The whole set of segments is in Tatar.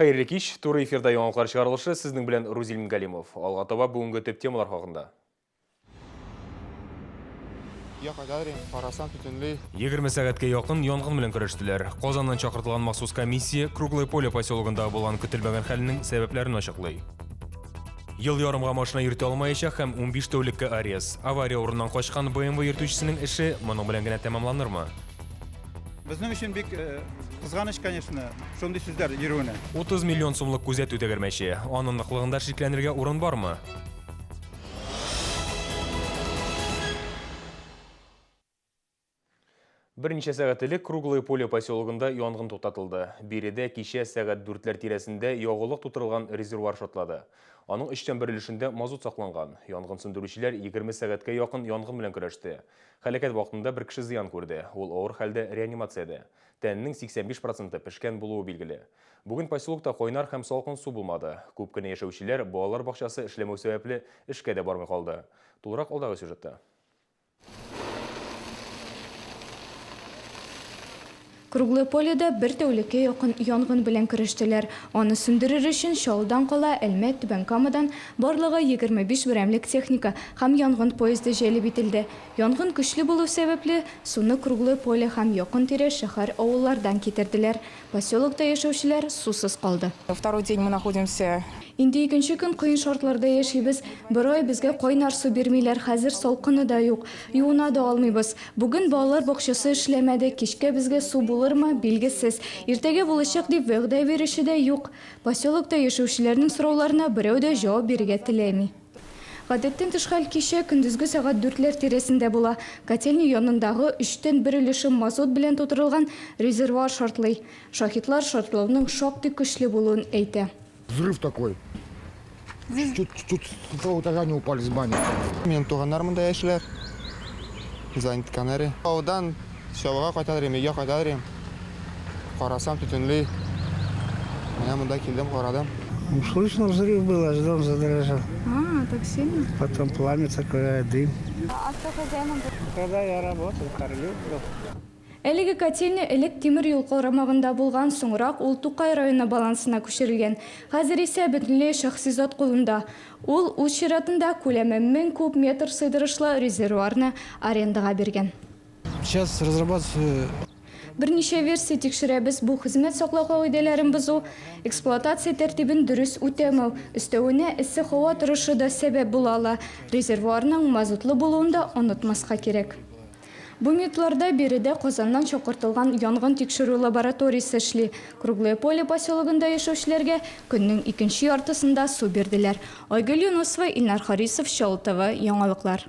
Хәерле кич, туры эфирда яңалыклар чыгарылышы, сезнең белән Рузил Мингалимов. Алга таба бүгенге төп темалар хакында. Я кайтадыр инде, карасам төтенли. 20 сәгатькә якын янгын белән көрәштеләр. Казаннан чакыртылган махсус комиссия Круглое Поле поселогында булган көтелмәгән хәлнең сәбәпләрен ачыклый. Ел ярымга машина йөртә алмаячак һәм 15 тәүлеккә арест. Авария урыныннан качкан BMW йөртүчесенең эше моның белән генә тәмамланырмы? Безнең өчен бик кызганыч, конечно, шундый сүзләр йөрүенә. 30 миллион сумлык күзәтү тәгәрмәче. Аның ныклыгында шикләнергә урын бармы? Берничә сәгать элек Круглое Поле поселогында янгын туктатылды. Биредә кичә сәгать дүртләр тирәсендә ягулык тутырылган резервуар шартлады. Аның өчтән бер өлешендә мазут сакланган. Янгын сүндерүчеләр 20 сәгатькә якын янгын белән көрәште. Һәлакәт вакытында бер кеше зыян күрде, ул авыр хәлдә реанимациядә. Тәненең 85 проценты пешкән булуы билгеле. Бүген поселокта кайнар һәм салкын су булмады. Күп кенә яшәүчеләр балалар бакчасы эшләмәү сәбәпле эшкә дә бармый калды. Тулырак алдагы сюжетта. Круглое Поледа бер тәүлеккә якын янгын белән көрәштеләр. Аны сүндерер өчен Чаллыдан кала Әлмәт, Түбән Камадан барлыгы 25 берәмлек техника һәм янгын поезды җәлеп ителде. Янгын көчле булу сәбәпле, суны Круглое Поле һәм якын-тирә шәһәр-авыллардан китерделәр. Поселокта яшәүчеләр сусыз калды. Второй день мы находимся. Инде икенче көн кыен шартларда яшибез. Бер ай безгә кайнар су бирмиләр, хәзер салкыны да юк. Юына да алмыйбыз. Бүген балалар бакчасы эшләмәде, кичкә безгә су булырмы, билгесез. Иртәгә булачак дип вәгъдә бирүче дә юк. Поселокта яшәүчеләрнең сорауларына берәү дә җавап бирергә теләми. Гадәттән тыш хәл кичә көндезге сәгать дүртләр тирәсендә була. Котельня янындагы өчтән бер өлеше мазут белән тутырылган резервуар шартлый. Шаһитлар шартлауның шактый көчле булуын әйтә. Взрыв такой. Чуть, чуть с второго этажа не упали с бани. Минем туганнар монда яшиләр. Звонит Канари. Авылдан Чаллыга кайтадыр идем, өйгә кайтадыр идем. Карасам, төтенли. Менә монда килдем, карадым. Ну, слышно, взрыв был, аж дом задрожал. А, так сильно? Потом пламя такое, дым. А кто хозяином был? Когда я работал, Карлюк был. Әлеге котельня элек тимер юл карамагында булган, соңрак ул Тукай районы балансына күчерелгән. Хәзер исә бөтенләй шәхси зат кулында. Ул, үз чиратында, күләме 1000 куб метр сыйдырышлы резервуарны арендага биргән. Сейчас разрабатываю. Берничә версия тикшерәбез, бу хезмәт саклау кагыйдәләрен бозу, эксплуатация тәртибен дөрес үтәмәү, өстәвенә, эссе һава торышы да сәбәп була ала. Резервуарның мазутлы булуын да онытмаска кирәк. Бу минутларда биредә Казаннан чакыртылган янгын тикшерү лабораториясе эшли. Круглое Поле поселогында яшәүчеләргә көннең икенче яртысында су бирделәр. Айгөл Юнысова, Илнар Харисов, Чаллы ТВ, яңалыклар.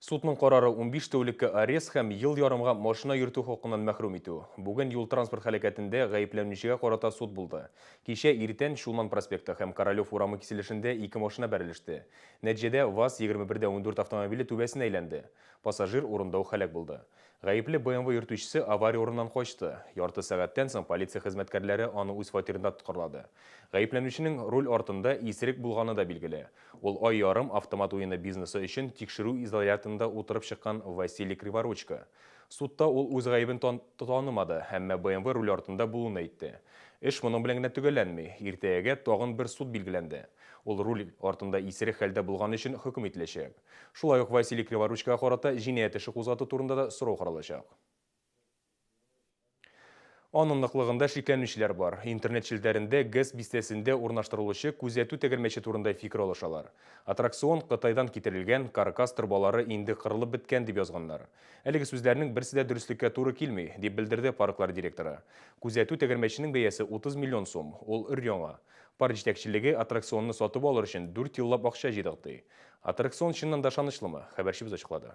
Судның карары 15 тәүлеккә арест һәм ел ярымга машина йөртү хокукыннан мәхрүм итү. Бүген юл-транспорт һәлакәтендә гаепләнүчегә карата суд булды. Кичә иртән Чулман проспекты һәм Королев урамы киселешендә ике машина бәрелеште. Нәтиҗәдә, ВАЗ 21 дә 14 автомобиле түбәсенә әйләнде. Пассажир урында ук һәлак булды. Гаепле BMW йөртүчесе авария урыныннан качты. Ярты сәгатьтән соң полиция хезмәткәрләре аны үз фатирында тоткарлады. Гаепләнүченең руль артында исерек булганы да билгеле. Ул ай ярым автомат уены бизнесы өчен тикшерү изоляторында утырып чыккан Василий Криворучко. Судта ул үз гаебен танымады, әмма BMW руль артында булуын әйтте. Эш моның белән генә төгәлләнми. Иртәгәгә тагын бер суд билгеләнде. Ул руль артында исерек хәлдә булган өчен хөкем ителәчәк. Шулай ук Василий Криворучкага карата җинаять эше кузгату турында да сорау каралачак. Аның ныклыгында шикләнүчеләр бар. Интернет челтәрендә ГЭС бистәсендә урнаштырылучы күзәтү тәгәрмәче турында фикер алышалар. Аттракцион Кытайдан китерелгән, каркас торбалары инде кырылып беткән дип язганнар. Әлеге сүзләрнең берсе дә дөреслеккә туры килми, дип белдерде парклар директоры. Күзәтү тәгәрмәченең бәясе 30 миллион сум, ул өр-яңа. Парк җитәкчелеге аттракционны сатып алыр өчен дүрт еллап акча җыйдык ди. Аттракцион чыннан да ышанычлымы? Хәбәрчебез ачыклады.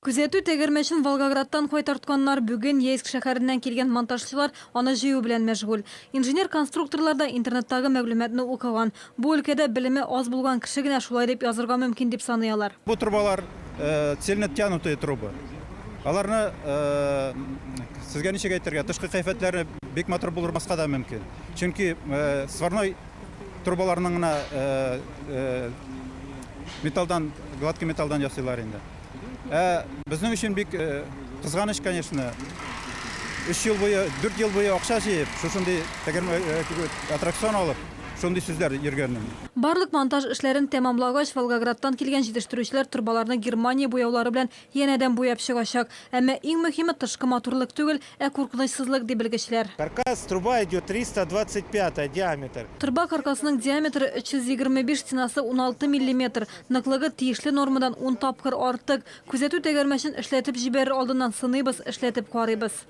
Күзәтү тәгәрмәчен Волгоградтан кайтартканнар. Бүген Ейск шәһәреннән килгән монтажчылар аны җыю белән мәшгуль. Инженер-конструкторлар да интернеттагы мәгълүматны укыган. Бу өлкәдә белеме аз булган кеше генә шулай дип язырга мөмкин дип саный алар. Бу торбалар цельнотянутые трубы. Аларны сезгә ничек әйтергә, тышкы кыяфәтләре бик матур булырмаска да мөмкин. Чөнки сварной трубаларның гына металлдан, гладкий металлдан ясыйлар инде. Ә безнең өчен бик кызганыч, конечно, Өч ел буе, дүрт ел буе акча җыеп, шушындый тәгәрмә аттракцион алып, шундый сүзләр йөргәнмен. Барлык монтаж эшләрен тәмамлагач, Волгоградтан килгән җитештерүчеләр торбаларны Германия буяулары белән янәдән буяп чыгачак. Әмма иң мөһиме тышкы матурлык түгел, ә куркынычсызлык, ди белгечләр. Каркас труба идет 325 диаметр. Торба каркасының диаметры 325, стенасы 16 миллиметр, ныклыгы тиешле нормадан ун тапкыр артык. Күзәтү тәгәрмәчен эшләтеп җибәрер алдыннан сыныйбыз, эшләтеп карыйбыз.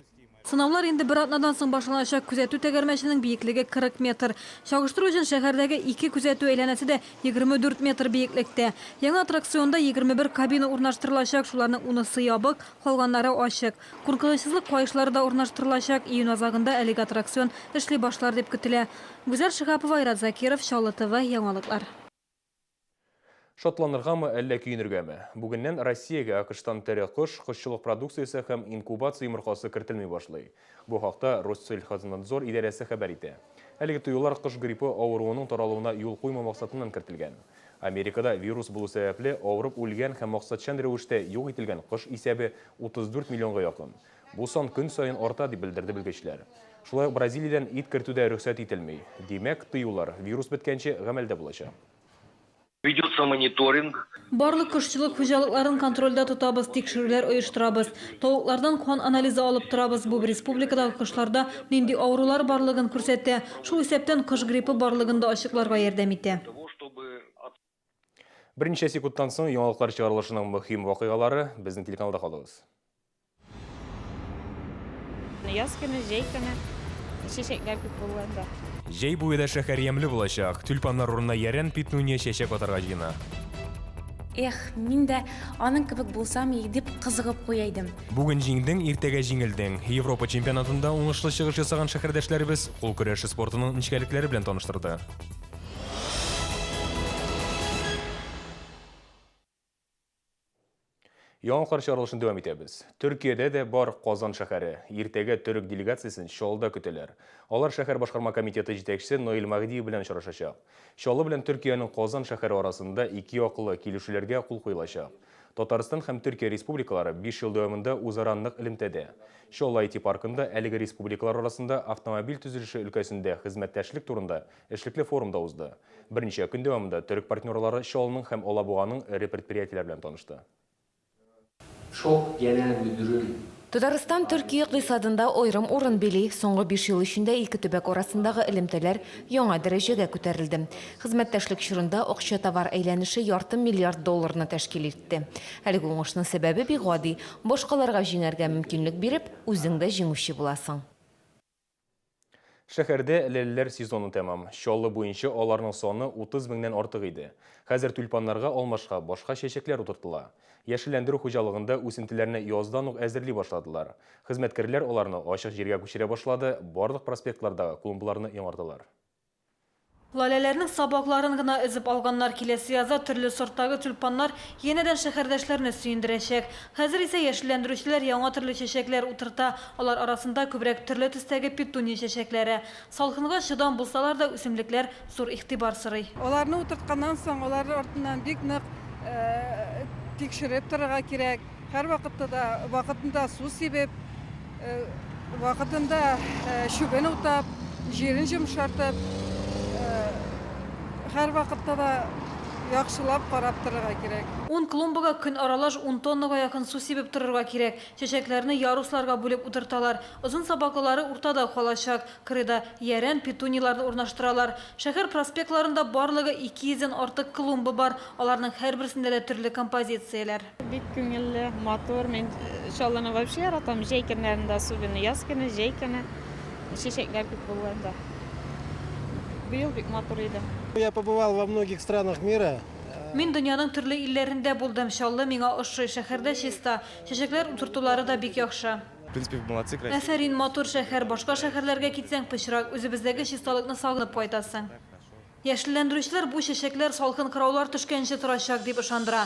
Сынаулар инде бер атнадан соң башланачак. Күзәтү тәгәрмәченең биеклеге 40 метр. Чагыштыру өчен шәһәрдәге ике күзәтү әйләнәсе дә 24 метр биеклектә. Яңа аттракционда 21 кабина урнаштырылачак, шуларның унысы ябык, калганнары ачык. Куркынычсызлык каешлары да урнаштырылачак. Июнь азагында әлеге аттракцион эшли башлар дип көтелә. Гүзәл Шиһапова, Айрат Закиров, Чаллы ТВ, яңалыклар. Шатланыргамы, әллә көенергәме? Бүгеннән Россиягә АКШтан тере кош, кошчылык продукциясе һәм инкубация йомыркасы кертелми башлый. Бу хакта Россельхознадзор идарәсе хәбәр итә. Әлеге тыюлар кош гриппы авыруының таралуына юл куймау максатыннан кертелгән. Америкада вирус булу сәбәпле авырып үлгән һәм максатчан рәвештә юк ителгән кош исәбе 34 миллионга якын. Бу сан көн саен арта, дип белдерде белгечләр. Шулай ук Бразилиядән ит кертү дә рөхсәт ителми. Димәк, тыюлар вирус беткәнче гамәлдә булачак. Ведется мониторинг. Барлык кошчылык хуҗалыкларын контрольдә тотабыз, тикшерүләр оештырабыз. Тавыклардан кан анализы алып торабыз. Бу республикадагы кошларда нинди авырулар барлыгын күрсәтә. Шул исәптән кош гриппы барлыгын да ачыкларга ярдәм итә. Берничә секундтан соң яңалыклар чыгарылышының мөһим вакыйгалары безнең телеканалда калыгыз. Яз көне, җәй көне чәчәкләр күп булганда. Җәй буе да шәһәр ямьле булачак. Тюльпаннар урынына ярән петуния чәчәк атарга җыена. Эх, мин дә аның кебек булсам и, дип кызыгып куя идем. Бүген җиңдең, иртәгә җиңелдең. Европа чемпионатында уңышлы чыгыш ясаган шәһәрдәшләребез кул көрәше спортының нечкәлекләре белән таныштырды. Яңалыклар чыгарылышын дәвам итәбез. Төркиядә дә бар Казан шәһәре. Иртәгә төрек делегациясен Чаллыда көтәләр. Алар шәһәр башкарма комитеты җитәкчесе Наил Мәһдиев белән очрашачак. Чаллы белән Төркиянең Казан шәһәре арасында ике яклы килешүләргә кул куелачак. Татарстан һәм Төркия республикалары 5 ел дәвамында үзара нык элемтәдә. Чаллы IT паркында әлеге республикалар арасында автомобиль төзелеше өлкәсендә хезмәттәшлек турында эшлекле форум да узды. Берничә көн дәвамында төрек партнерлары Чаллының һәм Алабуганың эре предприятиеләре белән танышты. Şok Genel Müdürü. Татарстан Төркия икътисадында аерым урын били. Соңгы биш ел эчендә ике төбәк арасындагы элемтәләр яңа дәрәҗәгә күтәрелде. Хезмәттәшлек чорында акча-товар әйләнеше ярты миллиард долларны тәшкил итте. Әлеге уңышның сәбәбе бик гади, башкаларга җиңәргә мөмкинлек биреп, үзең дә җиңүче буласың. Шәһәрдә ләләләр сезоны тәмам. Чаллы буенча аларның саны 30 меңнән артык иде. Хәзер тюльпаннарга алмашка башка чәчәкләр утыртыла. Яшелләндерү хуҗалыгында үсентеләрне яздан ук әзерли башладылар. Хезмәткәрләр аларны ачык җиргә күчерә башлады, барлык проспектлардагы клумбаларны яңарталар. Лаләләрнең сабакларын гына өзеп алганнар. Киләсе язда төрле сорттагы тюльпаннар янәдән шәһәрдәшләрне сөендерәчәк. Хәзер исә яшелләндерүчеләр яңа төрле чәчәкләр утырта. Алар арасында күбрәк төрле төстәге петуния чәчәкләре. Салкынга чыдам булсалар да, үсемлекләр зур игътибар сорый. Аларны утыртканнан соң, алар артыннан бик нык тикшереп торырга кирәк. Һәрвакытта да вакытында су сибеп, вакытында чүбен утап, җирен йомшартып, һәрвакытта да яхшылап карап торырга кирәк. Ун клумбага көн аралаш ун тоннага якын су сибеп торырга кирәк. Чәчәкләрне ярусларга бүлеп утырталар. Озын сабаклылары уртада калачак. Кырыйда ярән, петунияләрне урнаштыралар. Шәһәр проспектларында барлыгы 200 дән артык клумба бар. Аларның һәрберсендә дә төрле композицияләр. Бик күңелле, матур. Мин Чаллыны вообще яратам. Җәй көннәрендә, особенно яз көне, җәй көне чәчәкләр күп булганда. Быел бик матур иде. Я побывал во многих странах мира. Мин дөньяның төрле илләрендә булдым. Чаллы миңа ошый. Шәһәрдә чиста. Чәчәкләр утыртулары да бик яхшы. В принципе, молодцы, красиво. Афәрин, матур шәһәр. Башка шәһәрләргә китсәң, пычрак. Үзебездәге чисталыкны сагынып кайтасың. Яшелләндерүчеләр бу чәчәкләр салкын кыраулар төшкәнче торачак, дип ышандыра.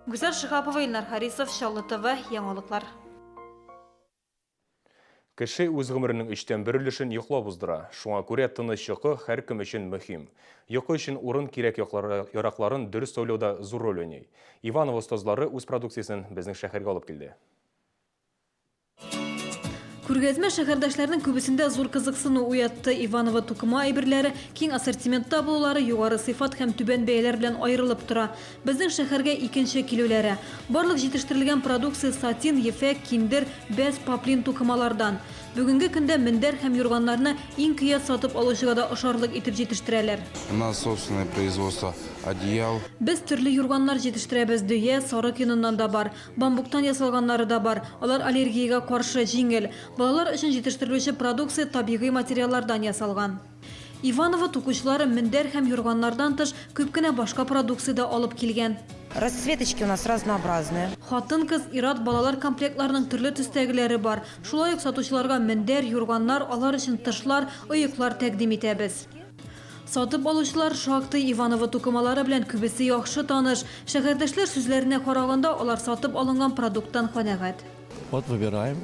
Гүзәл Шиһапова, Илнар Харисов, Чаллы ТВ, яңалыклар. Кеше үз гомеренең өчтән бер өлешен йоклап уздыра. Шуңа күрә тыныч йокы һәркем өчен мөһим. Йокы өчен урын кирәк яракларын дөрес сайлау да зур роль уйный. Иваново остазлары үз продукциясен безнең шәһәргә алып килде. Күргәзмә шәһәрдәшләрнең күбесендә зур кызыксыну уятты. Иваново тукыма әйберләре киң ассортиментта булулары, югары сыйфат һәм түбән бәяләр белән аерылып тора. Безнең шәһәргә икенче килүләре. Барлык җитештерелгән продукция сатин, ефәк, киндер, бәз, поплин тукымалардан. Бүгенге көндә мендәр һәм юрганнарны иң көяз сатып алучыга да ошарлык итеп җитештерәләр. У нас собственное производство одеял. Без төрле юрганнар җитештерәбез, дөя, сарык йоныннан да бар. Бамбуктан ясалганнары да бар. Алар аллергиягә каршы, җиңел. Балалар өчен җитештерелүче продукция табигый материаллардан ясалган. Иваново тукучылары мендәр һәм юрганнардан тыш, күп кенә башка продукция дә алып килгән. Расцветочки у нас разнообразные. Хатын-кыз, ир-ат, балалар комплектларының төрле төстәгеләре бар. Шулай ук сатучыларга мендәр, юрганнар, алар өчен тышлар, оеклар тәкъдим итәбез. Сатып алучылар шактый Иваново тукымалары белән күбесе яхшы таныш. Шәһәрдәшләр сүзләренә караганда, алар сатып алынган продукттан канәгать. Вот выбираем.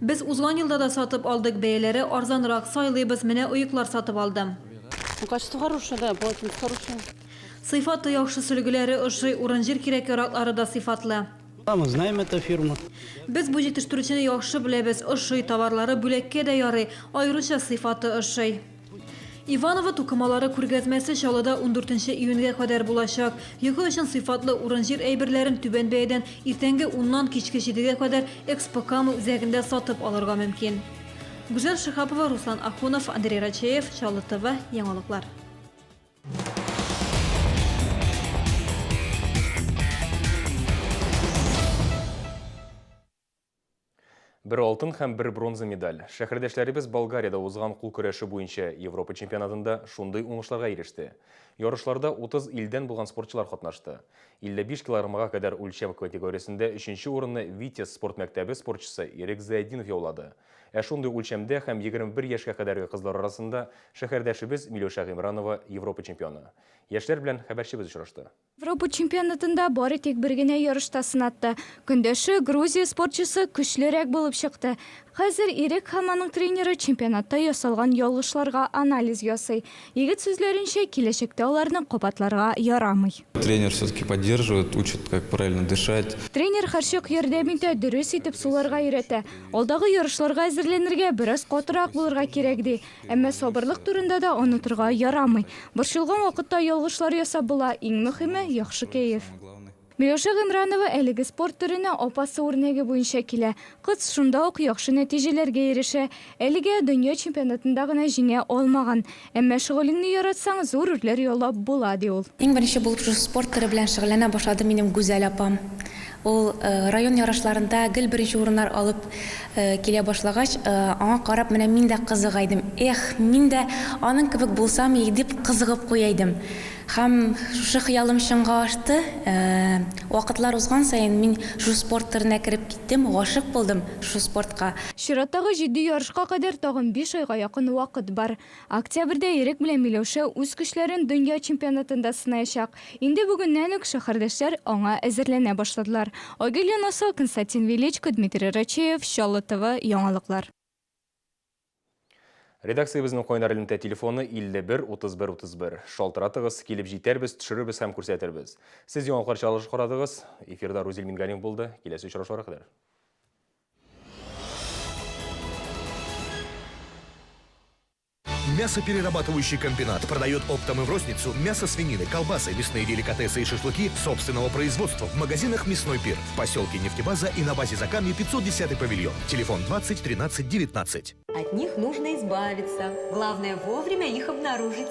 Без узган елда да сатып алдык, бәяләре арзанрак, сайлыйбыз, менә оеклар сатып алдым. Ну, качество хорошее, да, полотенце хорошее. Сыйфаты яхшы, сөлгеләре ошый, урын-җир кирәк-яраклары да сыйфатлы. Да, мы знаем эту фирму. Без бу җитештерүчене яхшы беләбез, ошый, товарлары бүләккә дә ярый, аеруча сыйфаты ошый. Иваново тукымалары күргәзмәсе Чаллыда ундүртенче июньгә кадәр булачак. Йокы өчен сыйфатлы урын-җир әйберләрен түбән бәядән иртәнге уннан кичке җидегә кадәр Экспо-Кама үзәгендә сатып алырга мөмкин. Гүзәл Шиһапова, Руслан Ахунов, Андрей Рачеев, Чаллы ТВ, яңалыклар. Бер алтын һәм бер бронза медаль. Шәһәрдәшләребез Болгариядә узган кул көрәше буенча Европа чемпионатында шундый уңышларга иреште. Ярышларда 30 илдән булган спортчылар катнашты. 55 килограммга кадәр үлчәм категориясендә өченче урынны Витязь спорт мәктәбе спортчысы Ирек Зыятдинов яулады. Ә шундый үлчәмдә һәм 21 яшькә кадәрге кызлар арасында шәһәрдәшебез Миләүшә Гыймранова Европа чемпионы. Яшьләр белән хәбәрчебез очрашты. Европа чемпионатында бары тик бер генә ярышта сынатты. Көндәше, Грузия спортчысы көчлерәк булып чыкты. Хәзер Ирек һәм аның тренеры чемпионатта ясалган ялгышларга анализ ясый. Егет сүзләренчә, киләчәктә аларны кабатларга ярамый. Тренер все-таки поддерживает, учит, как правильно дышать. Тренер һәрчак ярдәм итә, дөрес итеп суларга өйрәтә. Алдагы ярышларга әзерләнергә бераз катырак булырга кирәк, ди. Әмма сабырлык турында да онытырга ярамый. Борчылган вакытта ялгышлар ясап була, иң мөхиме, яхшы кәеф. Миләүшә Гыймранова әлеге спорт төренә апасы үрнәге буенча килә. Кыз шунда ук яхшы нәтиҗәләргә ирешә. Әлегә дөнья чемпионатында гына җиңә алмаган. Әмма шөгылеңне яратсаң, зур үрләр яулап була, ди ул. Иң беренче булып шушы спорт төре белән шөгыльләнә башлады минем Гүзәл апам. Ул район ярышларында гел беренче урыннар алып килә башлагач, аңа карап менә мин дә кызыга идем. Эх, мин дә аның кебек булсам и дип кызыгып куя идем. Һәм шушы хыялым чынга ашты. Вакытлар узган саен мин шушы спорт төренә кереп киттем, гашыйк булдым шушы спортка. Чираттагы җитди ярышка кадәр тагын биш айга якын вакыт бар. Октябрьдә Ирек белән Миләүшә үз көчләрен дөнья чемпионатында сынаячак. Инде бүгеннән үк шәһәрдәшләр аңа әзерләнә башладылар. Айгөл Юнысова, Константин Величко, Дмитрий Рачеев, Чаллы ТВ, яңалыклар. Редакциябезнең кайнар элемтә телефоны 51 31 31. Шалтыратыгыз, килеп җитәрбез, төшерербез һәм күрсәтербез. Сез яңалыклар чыгарылышы карадыгыз. Эфирда Рузил Мингалимов булды. Киләсе очрашуларга кадәр. Мясоперерабатывающий комбинат продает оптом и в розницу мясо свинины, колбасы, мясные деликатесы и шашлыки собственного производства в магазинах «Мясной пир» в поселке Нефтебаза и на базе Закамье 510 павильон. Телефон 20 13 19. От них нужно избавиться. Главное вовремя их обнаружить.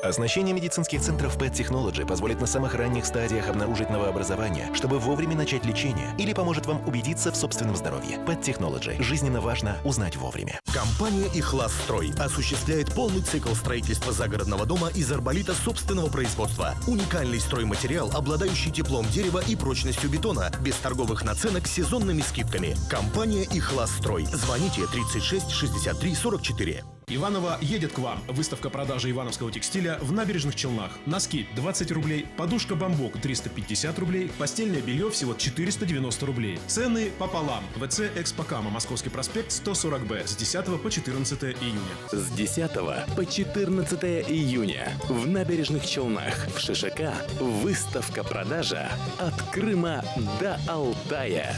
Оснащение медицинских центров Pet Technology позволит на самых ранних стадиях обнаружить новообразование, чтобы вовремя начать лечение или поможет вам убедиться в собственном здоровье. Pet Technology. Жизненно важно узнать вовремя. Компания «Ихласстрой» осуществляет полный цикл строительства загородного дома из арболита собственного производства. Уникальный стройматериал, обладающий теплом дерева и прочностью бетона, без торговых наценок с сезонными скидками. Компания «Ихласстрой». Звоните 36 63 44. Иваново едет к вам. Выставка продажи ивановского текстиля. июля в Набережных Челнах. Носки 20 рублей, подушка бамбук 350 рублей, постельное белье всего 490 рублей. Цены пополам. ВЦ Экспокама, Московский проспект 140Б с 10 по 14 июня. С 10 по 14 июня в Набережных Челнах в ШШК выставка-продажа от Крыма до Алтая.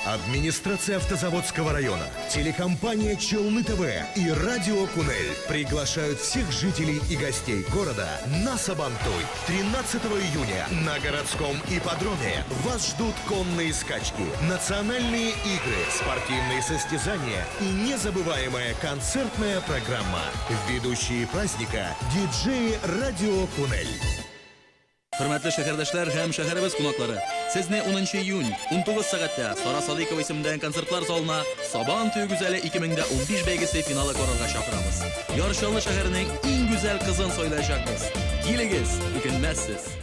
Администрация Автозаводского района, телекомпания «Челны ТВ» и «Радио Кунель» приглашают всех жителей и гостей города на Сабантуй. 13 июня на городском ипподроме вас ждут конные скачки, национальные игры, спортивные состязания и незабываемая концертная программа. Ведущие праздника – диджеи «Радио Кунель». Хөрмәтле шәһәрдәшләр һәм шәһәребез кунаклары, сезне 10 июнь, 19 сәгатьтә Сара Садыйкова исемендәге концертлар залына Сабан туе гүзәле 2015 бәйгесе финалы карарга чакырабыз. Яр Чаллы шәһәренең иң гүзәл кызын сайлаячакбыз. Килегез, үкенмәссез.